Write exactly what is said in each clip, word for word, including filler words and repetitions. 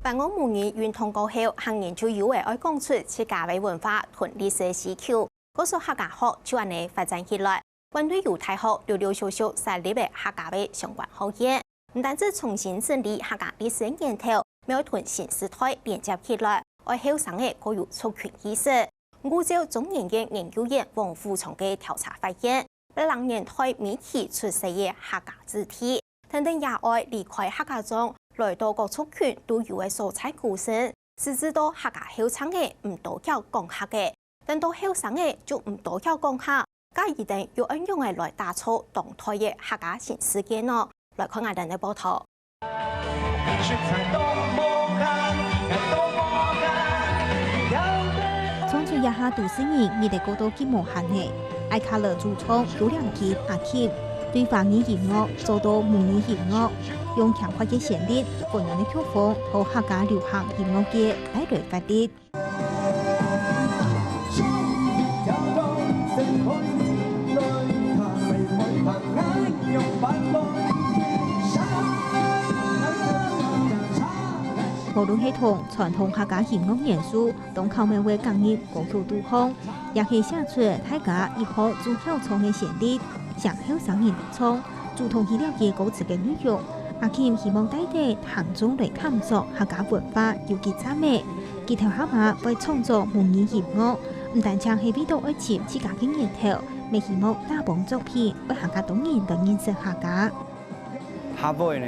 辦過母語運動過後，客人就有个愛講出自家个文化同歷史个需求，故所客家學就恁呢發展起來。關渡有大學陸陸續續設立个客家个相關學院，毋單止重新整理客家歷史个源頭，乜愛同新時代連接起來，愛後生个過有族群意識。故照中研院研究員王富昌个調查發現，八零年代尾期出世个客家子弟， 等等也愛離開客家庄，來到各族群都有个所在過生，使致到客家後生个毋多曉講客个，等到後生个就毋多曉講客，該佢等又愛仰仔來打造當代个客家新世界呢？來看𠊎等个報導。 創作這下都市人日仔過到既無閒呢。愛客樂主唱朱良金阿金，對華語音樂做到母語音樂，用輕快个旋律、溫暖个曲風，同客家流行音樂界帶來活力。 無論係同傳統客家音樂元素，當巧妙个加入歌曲肚項，也係寫出大家一開就曉唱个旋律，請後生人來唱，主動去了解歌詞个內容。阿金希望帶等聽眾來探索客家文化有幾讚美。佢頭下嘛會創作母語音樂，毋單淨係為著愛尋自家个源頭，乜希望打幫作品，愛更加多人來認識客家。 客話呢，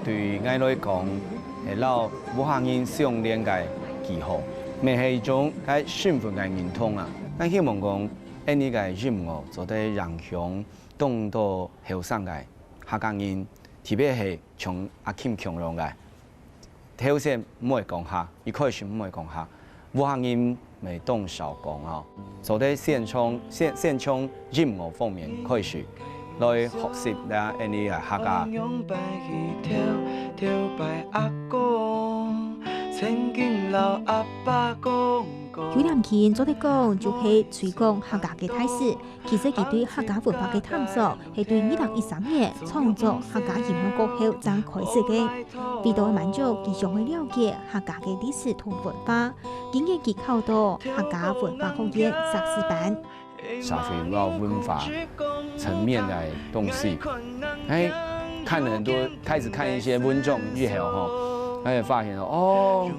對𠊎來講，係摎屋下人相連个記號，乜係一種个身份个認同啊。𠊎希望講，恁呢个音樂做得影響當多後生个客家人，特別係像阿金共樣个，頭先毋會講客，一開始毋會講客， 屋下人乜當少講吼，做得先從，先，先從音樂方面開始，來學習這恁呢个客家。有點輕做得講，就係推廣客家个大使。 其實佢對客家文化个探索係對二零一三年創作客家音樂過後正開始个。為著滿足佢想愛了解客家个歷史同文化，今年佢考到客家文化學院碩士班。社會摎文化層面个東西，哎，看了很多，開始看一些文章以後吼，哎，發現哦，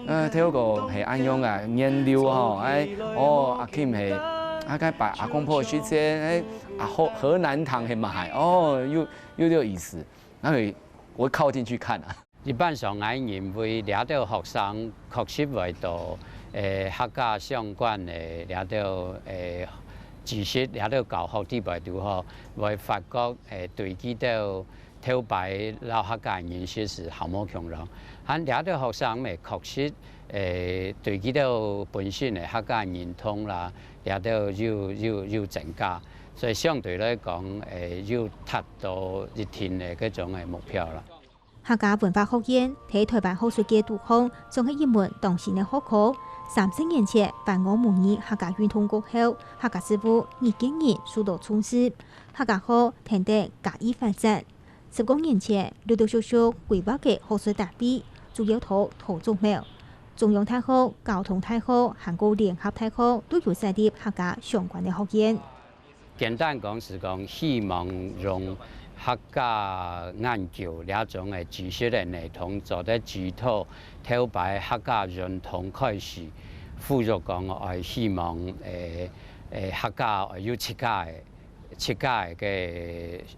呃，頭過係恁樣个源流吼，哎，哦，阿金係，啊，該擺阿公婆時節，哎，啊，河，河南堂係嘛，哦，有，有點意思。然後我靠近去看啊。一般上，𠊎認為這兜學生確實會到，誒，客家相關个這兜，誒，知識，這兜教學裡背肚吼，會發覺，誒，對佢兜 頭擺摎客家人認識係較無共樣，還這兜學生乜確實，誒，對佢兜本身个客家認同啦，這兜有，有，有增加，所以相對來講，誒，有達到一定个該種个目標啦。客家文化學院在臺灣學術界肚項，算係一門當新个學科。三十年前，反我母語客家運動過後，客家事務日見日受到重視，客家話跈等加以發展。 十過年前，陸陸續續規劃个學術單位，主要在桃竹苗、中央大學、交通大學，還過聯合大學，都有設立客家相關个學院。簡單講係講，希望用客家研究這種个知識个系統，做得指導頭擺客家運動開始，呼籲講，愛希望，誒，誒，客家愛有自家个 自家个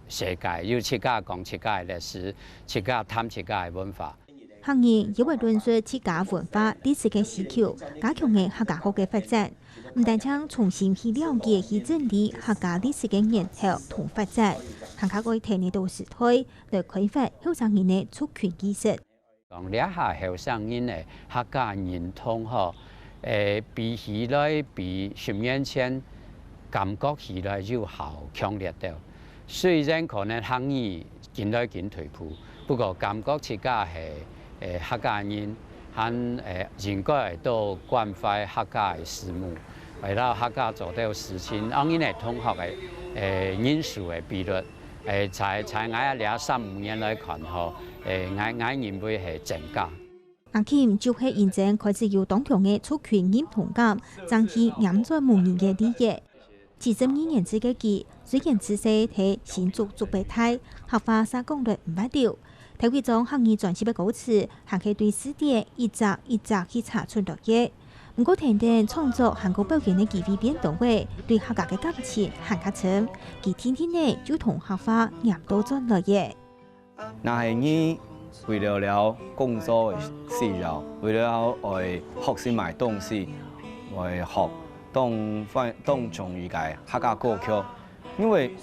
世界，有自家講自家个歷史，自家談自家个文化。客人也會論述自家文化、歷史个需求，加強了客家學个發展。毋單淨重新去了解、去整理客家歷史个源頭同發展，還較愛跈等時代來開發後生人个族群意識。 講這下後生人个客家認同吼，誒，比起來比十年前感覺起來有較強烈兜。雖然可能客語緊來緊退步，不過感覺自家係，誒，客家人，還，誒，應該愛多關懷客家个事務，愛摎客家做兜事情，恁樣个同學个，誒，人數个比率，誒，在，在𠊎這三五年來看吼，誒，𠊎，𠊎認為係增加。阿Kim就係因爭開始有當強个族群認同感，爭取黏轉母語个利益。七十二年次个佢，雖然自細在新竹竹北大，客話煞講來毋滑溜，頭幾張客語專輯个歌詞，還係對字典一隻一隻去查出來个。毋過，跈等創作還過表演个機會變多仔，對客家个感情還較深，佢定定仔就同客話黏倒轉來个。 若係你為了了工作个需要，為了愛學習買東西，愛學當歡當中意个客家歌曲，因為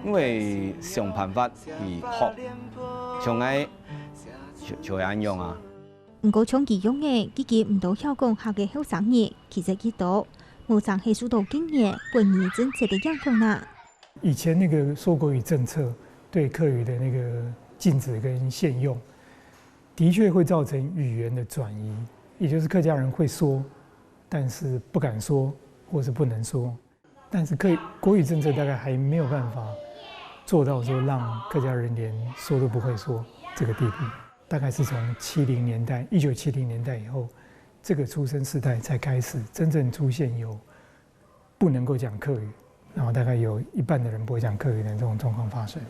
因為想辦法去學，像𠊎就就恁樣啊。毋過像佢樣个，已經毋多曉講客个後生人，其實幾多，無正係受到近年國語政策个影響啊。 以前那个说国语政策对客语的那个禁止跟限用，的确会造成语言的转移，也就是客家人会说，但是不敢说，或是不能说。但是客国语政策大概还没有办法做到说让客家人连说都不会说这个地步。大概是从七零年代，一九七零年代以后，这个出生世代才开始真正出现有不能够讲客语，然后大概有一半的人不会讲客语的这种状况发生。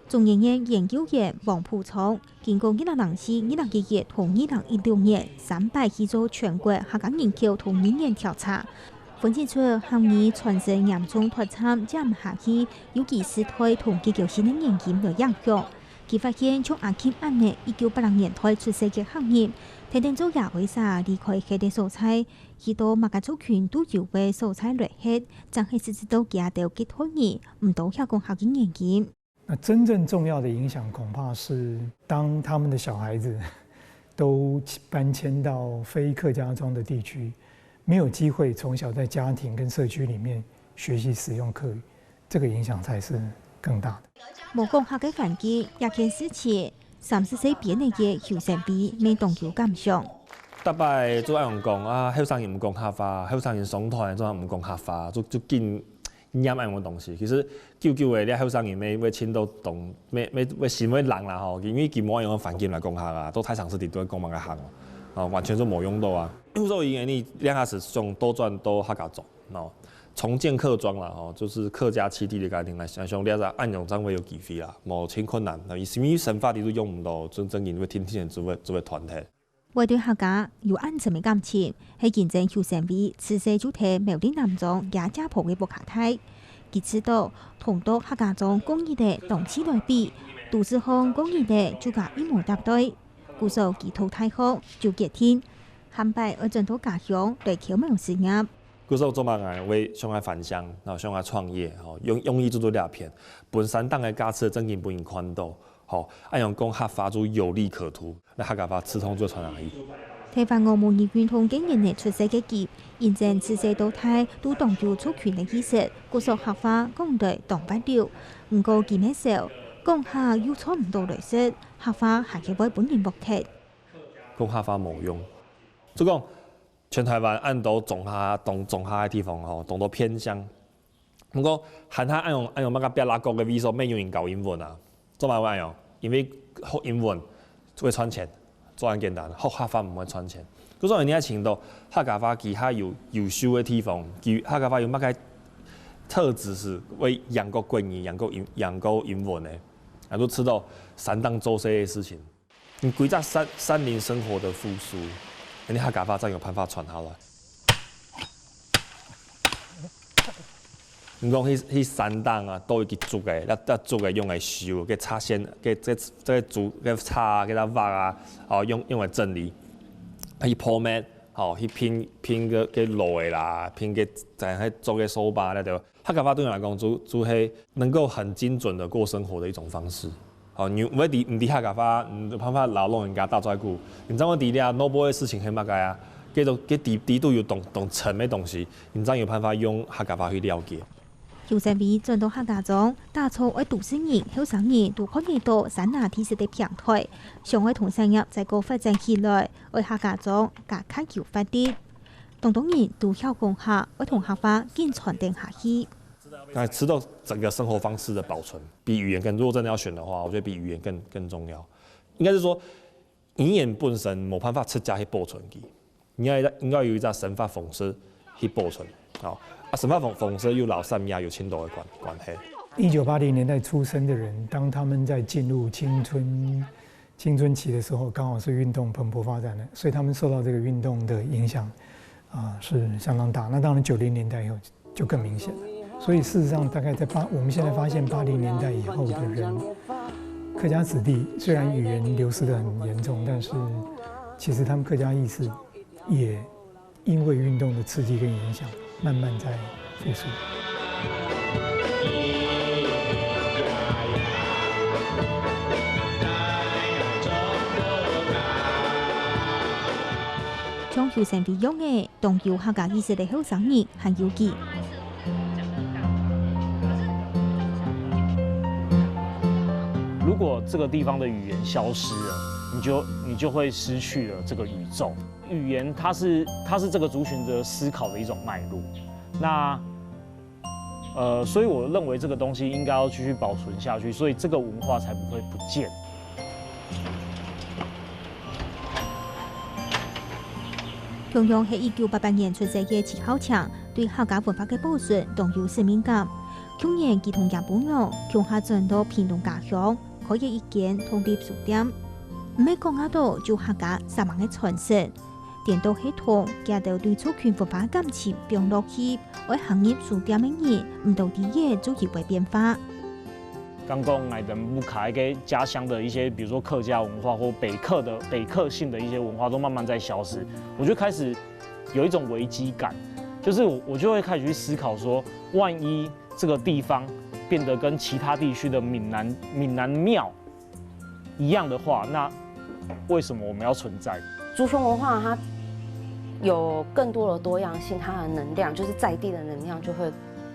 中研院研究员王普昌经過二零零四、二零一一同二零一六年三擺去做全國客家人口同語言調查，分析出客語傳承嚴重脫產，接毋下去，尤其是對同結構性个原因來影響。佢發現，像阿Kim恁呢，一九八零年代出世个客人，天天做夜會儕離開佢个所在，去到麼个族群都有个所在落歇，正係實質到佢兜个代人毋多曉講客个原因。那真正重要的影响，恐怕是当他们的小孩子都搬迁到非客家庄的地区，没有机会从小在家庭跟社区里面学习使用客语，这个影响才是更大的。無講客个環境，這件事情，三十歲邊仔个邱先輝乜當有感想。逐擺做恁樣講啊，後生人毋講客話，後生人上台做毋講客話，就就緊念恁樣个東西。其實久久个，你後生人乜會聽到懂，乜乜會心會冷啦吼，因為佢無恁樣个環境來講客啊，都太常時地都會講麼个客哦，啊，完全就無用到啊。所以呢，你兩下子想倒轉到客家庄，喏，重建客庄啦吼，就是客家七地个家庭來想，想這下恁樣正會有機會啦，無盡困難，因為生活地都用毋到，真正因為天天只會只會團體。 會對客家有恁深个感情，係因爭邱先輝自細就在苗栗南庄厥姐婆个屋下大。佢知道，同到客家庄過日仔同市內比，都市項過日仔就加一無搭對。故所佢讀大學就決定，下擺愛轉到家鄉來徛苗事業。故所做麼个會想愛返鄉，然後想愛創業，吼，用用意就做這片，分山頂个價值正經分人看到。 吼，恁樣講客話就有利可圖，該客家話自動就傳下去。在番屋母語運動个年代出世个佢，因爭自細到大都當有族群个意識，故所客話講來當滑溜。毋過佢乜愁，講下又賺毋到利息，客話還係會分人剝忒。講客話無用，就講全台灣恁多庄下、當庄下个地方吼，當多偏鄉。 毋過，還下恁樣恁樣麼个別拉國个位所，乜有人教英文啊？做麼个會恁樣？因為學英文會賺錢，做恁簡單，學客話毋會賺錢。故所你愛尋到客家話其他有優秀个地方，佢客家話有麼个特質係會贏過國語、贏過英、贏過英文个，然後知道山頂做事个事情。 你歸隻山山林生活的復甦，你客家話正有辦法傳下來。你講去去山頂啊，到一支竹仔，該該竹仔用來修，該插線，該該該竹該插該隻挖啊，哦，用用來整理，去破滅，哦，去拼拼个个路仔啦，拼个在該做个掃把那種。 客家話對我來講，就就係能夠很精準的過生活的一種方式。好，你毋會知毋知客家話，你有辦法摎老人家打嘴鼓，你正會知這腦部个事情係麼个啊，該種該底底肚有當當深个東西，你正有辦法用客家話去了解。邱先輝轉到客家庄，打造愛都市人、後生人都看得到山林知識个平台，想愛同產業再過發展起來，愛客家庄加較有活力。當多人都曉講客，愛同客話緊傳承下去。 那知道整個生活方式的保存，比語言更，如果真的要選的話，我覺得比語言更更重要。應該是說，語言本身無辦法直接去保存佢，應該應該有一隻生活方式去保存，吼，啊，生活方方式又摎產業有盡多个關關係。一九八零年代出生的人，当他们在进入青春青春期的时候，刚好是运动蓬勃发展的，所以他们受到这个运动的影响，啊，是相当大。那当然九零年代以后就更明显了。所以事实上，大概在八，我们现在发现八零年代以后的人，客家子弟虽然语言流失得很严重，但是其实他们客家意识也因为运动的刺激跟影响，慢慢在复苏。像邱生輝樣个，當有客家意識个後生人還有幾？如果这个地方的语言消失了，你就你就会失去了这个宇宙。语言它是它是这个族群的思考的一种脉络。那呃，所以我认为这个东西应该要继续保存下去，所以这个文化才不会不见。同樣係一九八八年出世个徐孝強，對客家文化个保存當有使命感。去年佢同厥餔娘共下轉到屏東家鄉，開業一間獨立書店。毋係講啊到就客家煞猛个傳承，顛倒係同厥兜對族群文化个感情放落去，愛行入書店个人，毋多知也就有會變化。 刚刚来的木卡一个家乡的一些，比如说客家文化或北客的北客性的一些文化都慢慢在消失，我就开始有一种危机感，就是我我就会开始去思考说，万一这个地方变得跟其他地区的闽南闽南庙一样的话，那为什么我们要存在？族群文化它有更多的多样性，它的能量就是在地的能量就会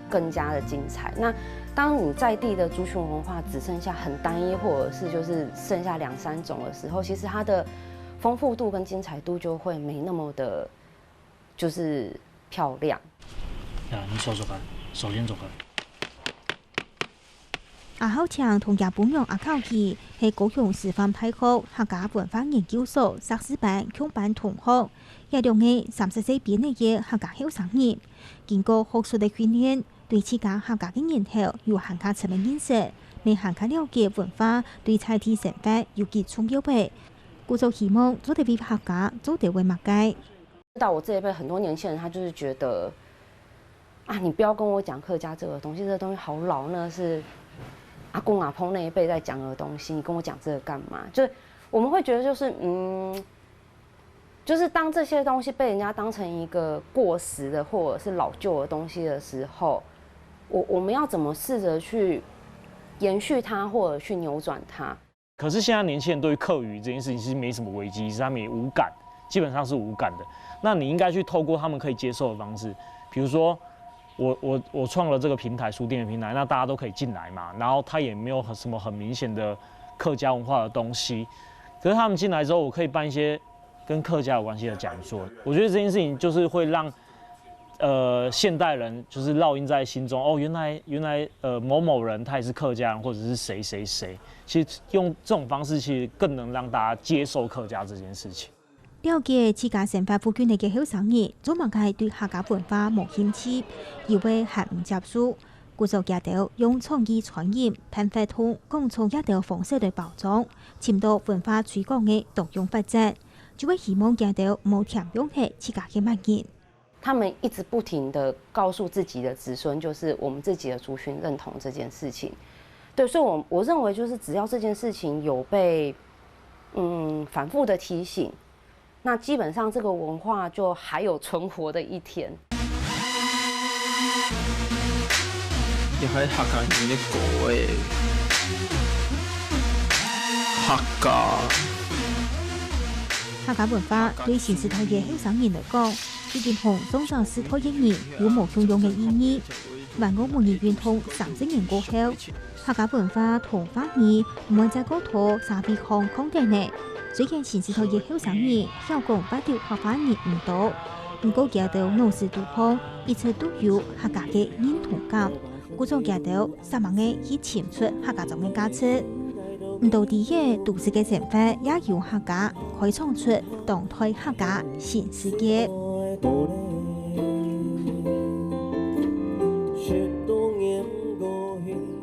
更加的精彩。那当你在地的族群文化只剩下很单一，或者是就是剩下两三种的时候，其实它的丰富度跟精彩度就会没那么的，就是漂亮。呀，你手手看，手先走开。阿孝強同厥餔娘阿巧喜係高雄师範大學客家文化研究所碩士班共班同學，這兩个三十歲邊仔个客家後生人，經過學術个訓練，對自家客家个源頭有還較深个認識，也還較了解文化對在地生活有幾重要个。故所希望做得為客家做得為麼个。到我這一輩，很多年輕人他就是觉得，啊，你不要跟我讲客家这个东西，这个东西好老，那是阿公阿婆那一辈在讲的东西，你跟我讲这个干嘛？就我们会觉得就是，嗯，就是当这些东西被人家当成一个过时的或者是老旧的东西的时候，我我们要怎么试着去延续它，或者去扭转它？可是现在年轻人对于客语这件事情其实没什么危机意识，他们也无感，基本上是无感的。那你应该去透过他们可以接受的方式，比如说我我我创了这个平台，书店的平台，那大家都可以进来嘛，然后它也没有很什么很明显的客家文化的东西。可是他们进来之后，我可以办一些跟客家有关系的讲座。我觉得这件事情就是会让呃现代人就是烙印在心中。哦，原来原来呃某某人他也是客家人，或者是谁谁谁。其实用这种方式，其实更能让大家接受客家这件事情。了解自家生活附近个後生人，做麼个對客家文化無興趣，又會還毋接受。故所佢兜用創意餐飲、辦活動、講座這兜方式來包裝，尋到文化推廣个多樣發展，就會希望佢兜無忝樣係自家个麼人。他们一直不停的告诉自己的子孙，就是我们自己的族群认同这件事情。对，所以我我认为就是只要这件事情有被嗯反复的提醒，那基本上这个文化就还有存活的一天。你还客家人的歌诶，客家。客家文化對新時代个後生人來講，已經同上朝時代个人有無共樣个意義。萬惡母語運動三十年過後，客家文化同話語毋會再過在社會項囥等呢。雖然新時代个後生人曉講八斗客話人毋多，毋過佢兜腦屎肚項一直都有客家个認同感，故所佢兜煞猛个去尋出客家庄个價值。毋多知个都市个生活也有客家，開創出當代客家新世界。